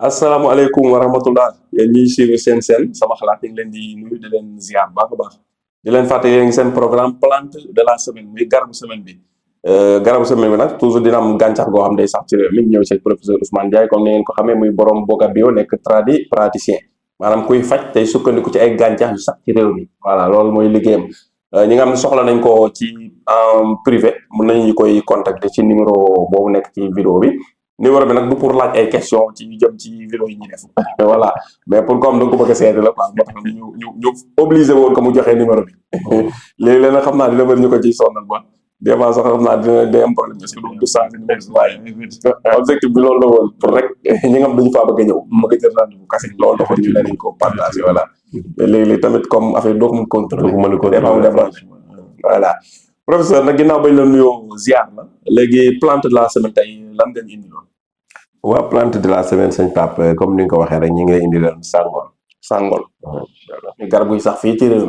asalaamaaleykum wa rahmatullah yéen ñiy suivre seen sama xalaat yi ngi leen di nuyu di leen ziar baax a baax di leen fàtte yéen ngi seen programme plante de la semaine muy garabu semaine bi garabu semaine bi nag toujours dina am gàncax goo xam day sax ci réew mi ñëw ci professeur Ousmane Ndiaye comme ni ngeen ko xamee muy borom Boga Bio nekk praticien maanaam kuy faj tey sukkandiku ci ay gàncax yu sax ci réew mi voilà loolu mooy liggéeyam ñi nga xam ne soxla nañ ko ci en privé mën nañu koy contacter ci numéro boobu nekk ci vidéo bi numéro bi nag du pour laaj ay question ci jëm ci vidéo yi ñuy def voilà mais pour comme da nga ko bëgg a seeti la quoi moo tax ñu obligé woon ko mu joxee numéro bi léegi leen xam naa dina bëri ñu ko ciy sonal ba des fois sax xam naa dina day am problème parce que du changé numéro bi waaye objectif bi loolu la woon pour rek ñi nga xam dañu faa bëgg a ñëw bëgg a jël rendez-vous kase loolu taxoon ñu ne nañ ko partagé voilà mais léegi tamit comme affaire doo ko mën contrôler voilà professeur nag ginnaaw bañ la nuyoo ziar la léegi plante de la semaine tey lan ngeen indi loon waa plante de la semaine sëñ Pape comme ni nga ko waxee rek ñu ngi lay indi leen sàngol garab yi sax fii ci réew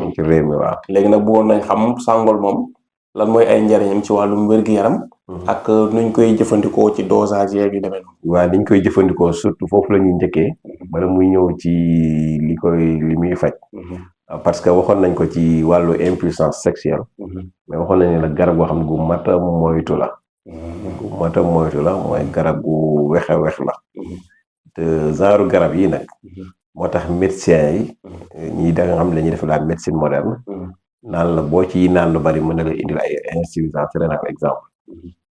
mi waaw léegi nag bëggoon nañ xam sàngol moom lan mooy ay njariñam ci wàllum wér-gu-yaram ak nuñ koy jëfandikoo ci dosage yeeg yu demee noonu waaw niñ koy jëfandikoo surtout foofu la ñuy njëkkee bala muy ñëw ci li muy faj parce que waxoon nañ ko ci wàllu impuissance sexuelle mais waxoon nañ ne la garab goo xam ne gu mat a moytu la mooy garab gu wex la te genre garab yi nag moo tax médecins yi ñii da nga xam ne dañuy def la médecine moderne naan la boo ci naan lu bari mën na la indil ay insuffisance rénale exemple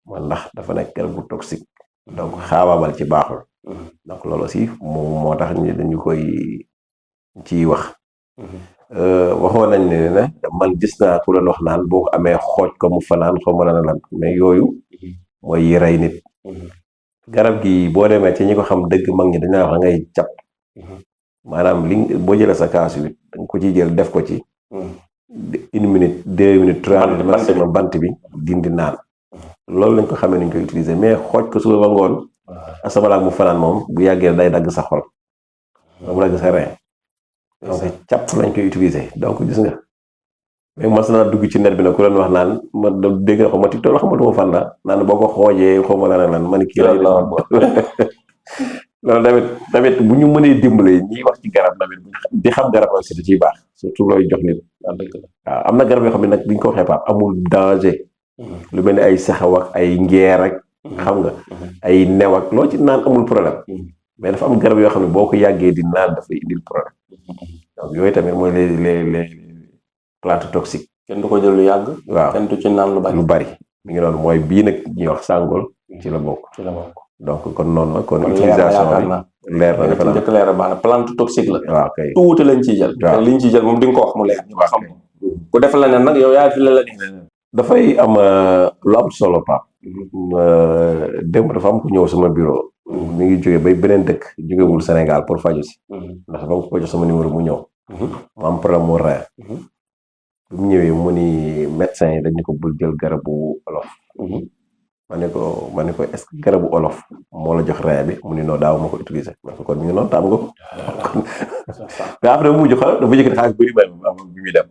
man ndax dafa nekk garab gu toxique donc xaabaabal ci baaxul donc loolu aussi moo tax ñu dañu koy ciy wax waxoon nañ ne man gis naa ku leen wax naan boo ko amee xooj ko mu fanaan xaw ma lan mais yooyu mooy yi rey nit garab gi boo demee ci ñi ko xam dëgg mag ñi dañaa wax ngay cap maanaam li boo jëlee sa kaas wi danga ko ciy jël def ko ci 1 minute 2 minutes 3 minutes maximum bant bi dindi naan loolu lañ ko xamee nañ koy utiliser mais xooj ko suba ba ngoon asabalaak mu fanaan moom bu yàggee day dagg sa xol mu dagg sa rein donc cap lañ koy utiliser donc gis nga mais mas naa dugg ci net bi nag ku leen wax naan ma dégg na ko ma TikTok la xamatuma fan la naan boo ko xoojee xaw ma lan ma ni kii rey la loolu tamit bu ñu mënee dimbale ñiy wax ci garab tamit di xam garab aussi da ciy baax surtout looy jox nit waaw am na garab yoo xam ne nag bi ñu ko waxee Pape amul danger lu mel ni ay saxaw ak ay ngeer ak xam nga ay new ak loo ci naan amul problème mais dafa am garab yoo xam ne boo ko yàggee di naan dafay indil problème donc yooyu tamit mooy les plantes toxiques kenn du ko jël lu yàgg waaw kenn du ci naan lu bari mi ngi noonu mooy bii nag ñuy wax sàngol ci la bokk donc kon noonu la kon utilisation bi leer na defe naa njëkk leer baax na plante toxique la waaw kay tuuti lañ ciy jël liñ ciy jël moom di nga ko wax mu leer ñu ko xam ku def la ne nag yow yaa fi la dafay am lu am solo Pape démb dafa am ku ñëw sama bureau mi ngi jógee bay beneen dëkk jógewul Sénégal pour faju si ndax ba ko jox sama numéro mu ñëw mu am problème mu rein bu mu ñëwee mu ni médecin yi dañu ko bul jël garabu olof ma ne ko est-ce que garabu olof moo la jox rein bi mu ni non daaw ma ko utiliser ma ko kon mi ngi noonu taam nga ko mais après mu mujj xool dafa yëkkati xaalis bëri bay am bi muy dem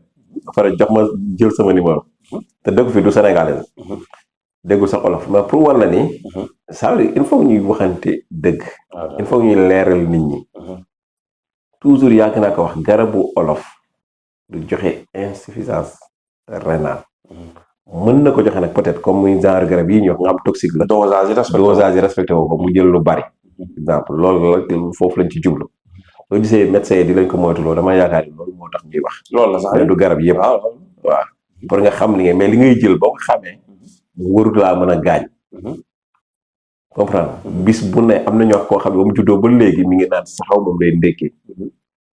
ba pare jox ma jël sama numéro te dëgg fi du sénégalais déggul sax olof mais pour war na ni ça veut dire il faut ñuy waxante dëgg il faut ñuy leeral nit ñi toujours yàgg naa ko wax garabu olof du joxe insuffisance rénale mën na ko joxe nag peut-être comme muy genre garab yi ñu wax nga xam toxique la dosage yi respecté woo ko mu jël lu bari exemple loolu la foofu lañ ci jublu soo gisee médecin yi di lañ ko moytuloo dama yaakaar ni loolu moo tax ñuy wax loolu la sax mais du garab yëpp waaw pour nga xam li nga mais li ngay jël boo ko xamee mu warut laa mën a gaañ comprendre bis bu ne am na ñoo koo xam ne ba mu juddoo ba léegi mi ngi naan saxaw moom lay ndékkee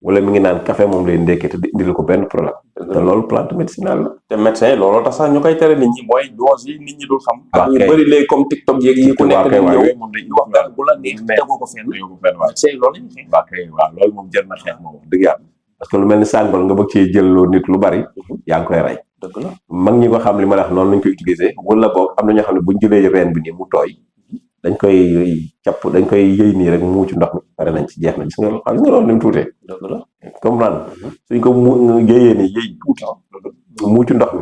wala mi ngi naan café moom lay ndékkee te indil ko benn problème te loolu plante médicinale la te médecin yi looloo tax sax ñu koy tere nit ñi mooy dose yi nit ñi dul xam ak ñu bëri léegi comme TikTok yeeg yi ku nekk di ñëw moom dañuy wax dara bu la neex tegoo ko fenn médecin yi loolu waaw loolu moom jër na xeex moom dëgg yàlla parce que lu mel ni sàngol nga bëgg cee jël loo nit lu bari yaa ngi koy rey dëgg la mag ñi ko xam li ma la wax noonu lañ koy utiliser wala boog am na ñoo xam ne buñ jëlee reen bi nii mu tooy dañ koy dañ koy yëy nii rek muucu ndox mi pare nañ ci jeex na gis nga loolu ni mu tuutee comprendre suñ ko yëyee nii yëy tuuti muucu ndox mi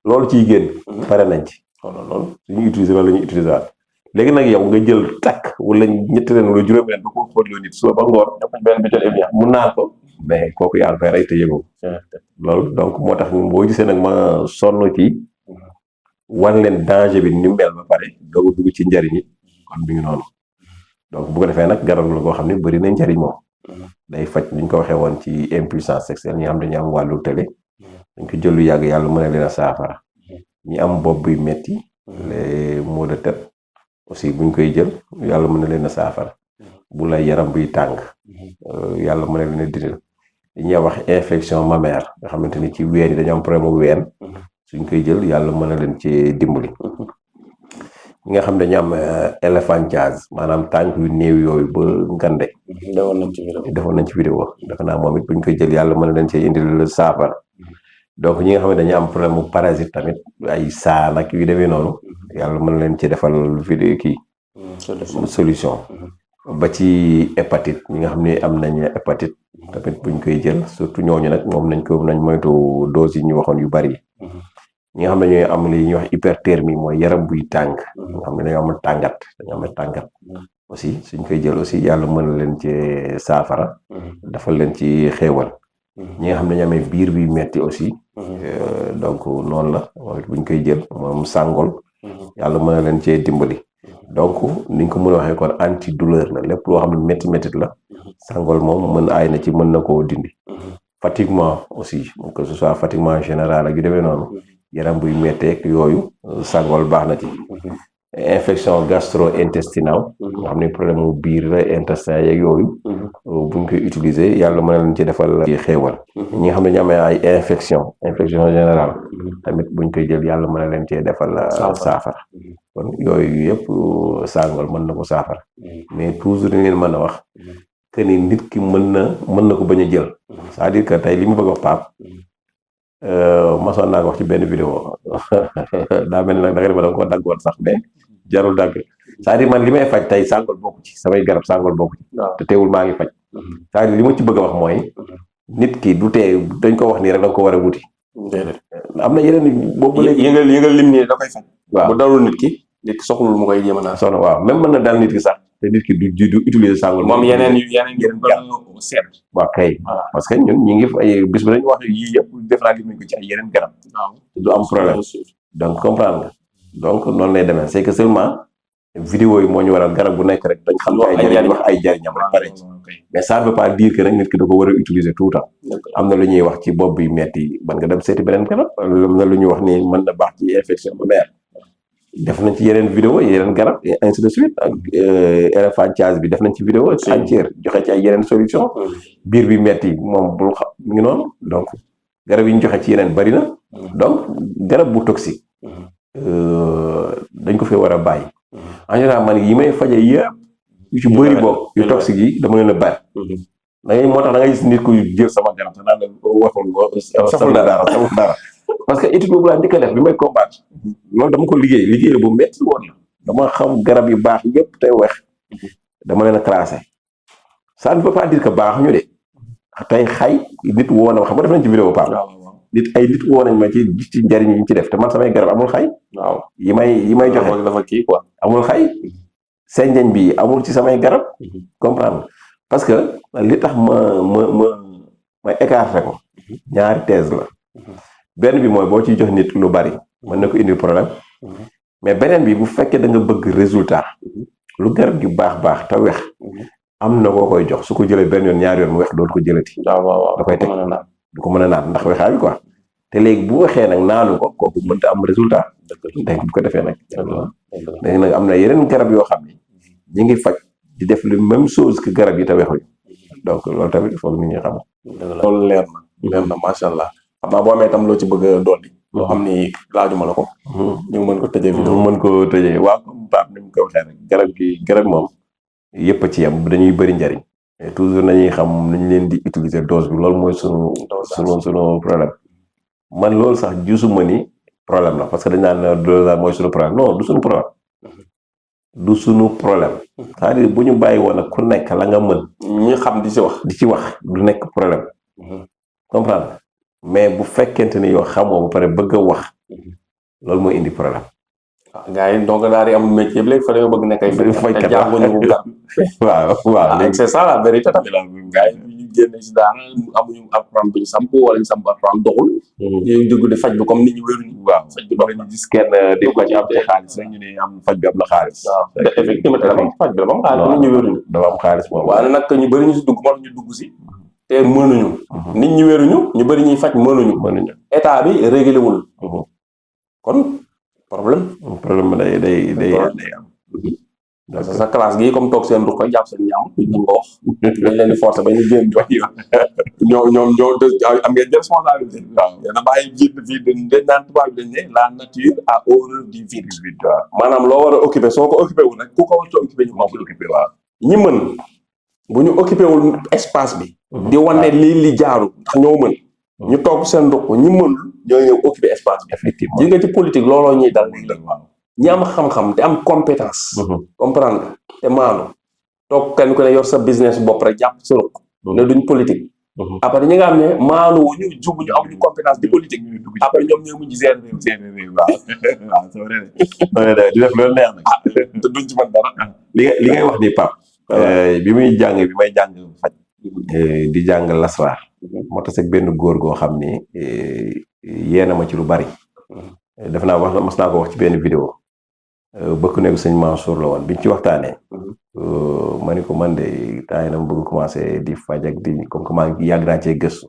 loolu ciy génn pare nañ ci loolu suñuy utiliser wala la ñuy utiliser waat léegi nag yow nga jël takk wala ñetti ren wala juróomi ren ba ko xooloo nit suba ba ngoon benn butéel Evian mun naan ko mais kooku yaa ngi koy rey te yëgoo loolu donc moo tax boo gisee nag ma sonn ci wan leen danger bi ni mu mel ba pare doog a dugg ci njariñ yi kon mi ngi noonu donc bu ko defee nag garab la goo xam ne bëri na njariñ moom day faj ni ñu ko waxee woon ci impuissance sexuelle ñi nga xam dañu am wàllu télé dañ ko jël lu yàgg yàlla mën na leen a saafara ñi am bopp buy metti les maux de tête aussi buñ koy jël yàlla mën na leen a saafara bu la yaram buy tàng yàlla mën na leen a dindil li ñuy wax infection mammaire nga xamante ni ci ween yi dañu am problème mu ween suñ koy jël yàlla mën na leen ci dimbali ñi nga xam dañu am éléphantiase maanaam tànk yu néew yooyu ba ngande defoon nañ ci vidéo defe naa moom it buñ koy jël yàlla mën na leen ci indil saafara donc ñi nga xam ne dañu am problème mu parasite tamit ay saan ak yu demee noonu yàlla mën na leen ci defal vidéo kii solution ba ci hépatite ñi nga xam ne am nañ hépatite tamit buñ koy jël surtout ñooñu nag moom nañ moytu dose yi ñu waxoon yu bari ñi nga xam ne ñooy am li ñuy wax hyperthermie mooy yaram buy tàng nga xam ne dañoo am tàngat aussi suñ koy jël aussi yàlla mën na leen ci saafara defal leen ci xéewal ñi nga xam ne dañoo amee biir bi metti aussi donc noonu la moom it buñ koy jël moom sàngol yàlla mën na leen cee dimbali donc niñ ko mën a waxee kon antidouleur la lépp loo xam ne métti la sàngol moom aay na ci mën na koo dindi fatiguement aussi que ce soit fatiguement général ak yu demee noonu yaram buy metteeg yooyu sàngol baax na ci infection gastro-intestinale nga xam ne problème mu biir la intestin yeeg yooyu buñ koy utiliser yàlla mën na leen ci defal ci xéewal ñi nga xam ne ñu amee ay infection générale tamit buñ koy jël yàlla mën na leen cee defal saafara kon yooyu yëpp sàngol mën na ko saafara mais toujours dañ leen mën a wax que ni nit ki mën na ko bañ a jël c'est-à-dire que tey li mu bëgg a wax Pape masoon naa ko wax ci benn vidéo daa mel ni nag da nga ko daggoon sax mais jarul dagg c'est-à-dire man li may faj tey sàngol bokku ci samay garab sàngol bokku ci te teewul maa ngi faj c'est-à-dire li ma ci bëgg a wax mooy nit ki du tee dañ ko wax nii rek da nga ko war a wuti am na yeneen boobu léegi yëngal lim nii da koy faj waaw bu dalul nit ki soxlul mu koy jéem a naan soxna waaw même mën na dal nit ki sax te nit ki du utiliser sàngol moom yeneen seet waaw kay parce que ñun ñi ngi ay bis bi dañu wax yii yëpp def naa gis nañ ko ci ay yeneen garab du am problème donc comprendre nga donc noonu lay demee c'est que seulement vidéo yi moo ñu waral garab bu nekk rek dañ xam ay njëriñ wax ay njëriñam rek pare ci mais ça ne veut pas dire que nag nit ki da ko war a utiliser tout le temps am na lu ñuy wax ci bopp bi metti mën nga dem seeti beneen garab am na lu ñuy wax ni mën na baax ci infection mammaire def nañ ci yeneen vidéo yeneen garab ainsi de suite ak éléphantiase bi def nañ ci vidéo entière joxe ci ay yeneen solution biir bi metti moom bul xam mi ngi noonu donc garab yi ñu joxe ci yeneen bari na donc garab bu toxique dañ ko fee war a bàyyi en général man yi may faje yëpp yu ci bëri boog yu toxique yi dama leen a bari da ngay moo tax da ngay gis nit ku jël sama garab te naan la waxul saful dara parce que étude boobu laa njëkk a def bi may combattre loolu dama ko liggéey bu métti woon la dama xam garab yu baax yëpp tey weex dama leen a classé ça ne veut pas dire que baax ñu de tey xay nit woo na ma xam nga def nañ ci vidéo Pape nit woo nañ ma ci njariñ yi ñu ci def te man samay garab amul xay waaw yi may joxe dafa kii quoi amul xay senjañ bi amul ci samay garab comprendre parce que li tax ma écarté ko ñaari thèse la benn bi mooy boo ciy jox nit lu bari mën na ko indi problème mais beneen bi bu fekkee da nga bëgg résultat lu garab gi baax te wex am na koo koy jox su ko jëlee benn yoon ñaari yoon mu wex dootu ko jëlati da koy teg du ko mën a naan ndax wexaay bi quoi te léegi bu waxee nag naanu ko kooku mënta am résultat dégg bu ko defee nag léegi nag am na yeneen garab yoo xam ne ñi ngi faj di def le même chose que garab yi te wexuñ donc loolu tamit il faut nit ñi xam loolu leer na macha allah xam naa boo amee tam loo ci bëgg a dolli loo xam ni laajuma la ko ñu mën ko tëjee vidéo mën ko tëjee waaw comme Pape ni mu ko waxee rek garab moom yëpp a ci yam dañuy bëri njariñ toujours nañuy xam nañ leen di utiliser dose bi loolu mooy sunu problème man loolu sax gisuma ni problème la parce que dañ naan dose mooy sunu problème non du sunu problème du sunu problème c'est-à-dire bu ñu bàyyi woon ak ku nekk la nga mën ñi xam di ci wax du nekk problème comprendre mais bu fekkente ni yow xamoo ba pare bëgg a wax loolu mooy indi problème gars yi donc daal di am métier yëpp léegi fa dañoo bëgg nekk ay fajkat te jànguñu ko garab. waaw léegi c'est ça la vérité tamit. gars yi ñu génne si daara amuñu apprendre bu ñu samp wala ñu samp apprendre doxul. ñuy dugg di faj bi comme nit ñi wéruñu. waaw faj bi dox ñu gis kenn di ko ci am te xaalis rek ñu ne am faj bi am na xaalis. waaw effectivement dafa am faj bi dafa am xaalis nit ñi wéruñu. dafa am xaalis moom. waaye nag ñu bëri ñu si dugg moo tax ñu dugg si. te mënuñu. nit ñi wéruñu ñu bëri ñuy faj mënuñu. état bi régulé wul. kon problème bi day am. parce que sa classe gi comme toog seen du koy jàpp seen ñaam ñu ko wax. dañ leen di forcer ba ñu génn jox ñoo am ngeen responsabilité. waaw yéen a bàyyi vide fii dañ naan tubaab bi dañ ne la nature a horreur du vide. waaw maanaam loo war a occupé soo ko occupé wul rek ku ko war a occupé ñu moo ko occupé. waaw ñi mën bu ñu occupé wul espace bi. di wane li jaaru ndax ñoo mën. ñu toog seen ndox ñi mënul ñoo ñëw occupé espace bi. effectivement ji nga ci politique looloo ñuy dal léegi. ñi am xam-xam te am compétence. comprendre nga te maanu. toog kenn ku ne yor sa business bopp rek jàpp sa ruq. ne duñ politique. après ñi nga xam ne maanu wuñu jubuñu amuñu compétence di politique. après ñoom ñoo mujj seen réew. waaw c'est vrai. di def loolu neex nag. te duñ ci mën dara. li ngay wax ni Pape. bi may jàng faj. di jàng lasraar. moo tax ak benn góor goo xam ni yéena ma ci lu bari. def naa mas naa ko wax ci benn vidéo. bëkk nekk sëñ Mansour la woon biñ ci waxtaanee. ma ni ko man de temps yi dama bëgg commencé di faj ak di comme que maa ngi yàgg naa cee gëstu.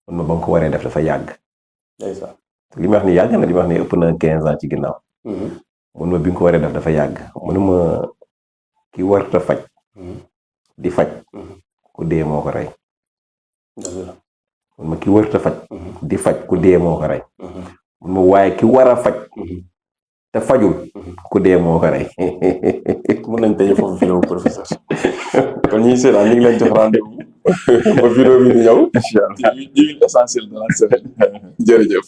man ma ba nga ko waree def dafa yàgg. li ma wax ni yàgg na li ma wax ni ëpp na 15 ans ci ginnaaw. mun ma bi nga ko waree def dafa yàgg mënuma ki warta faj. di faj. ku dee moo ko rey. mun ma ki warta faj. di faj ku dee moo ko rey. mun ma waaye ki war a faj. te fajul ku dee moo ko rey. mën nañ tey foofu vidéo professeur kon ñuy seetaan ñu ngi leen jox rendez-vous ba vidéo bi di ñëw. incha allah ci l'essentiel de la semaine. jërëjëf.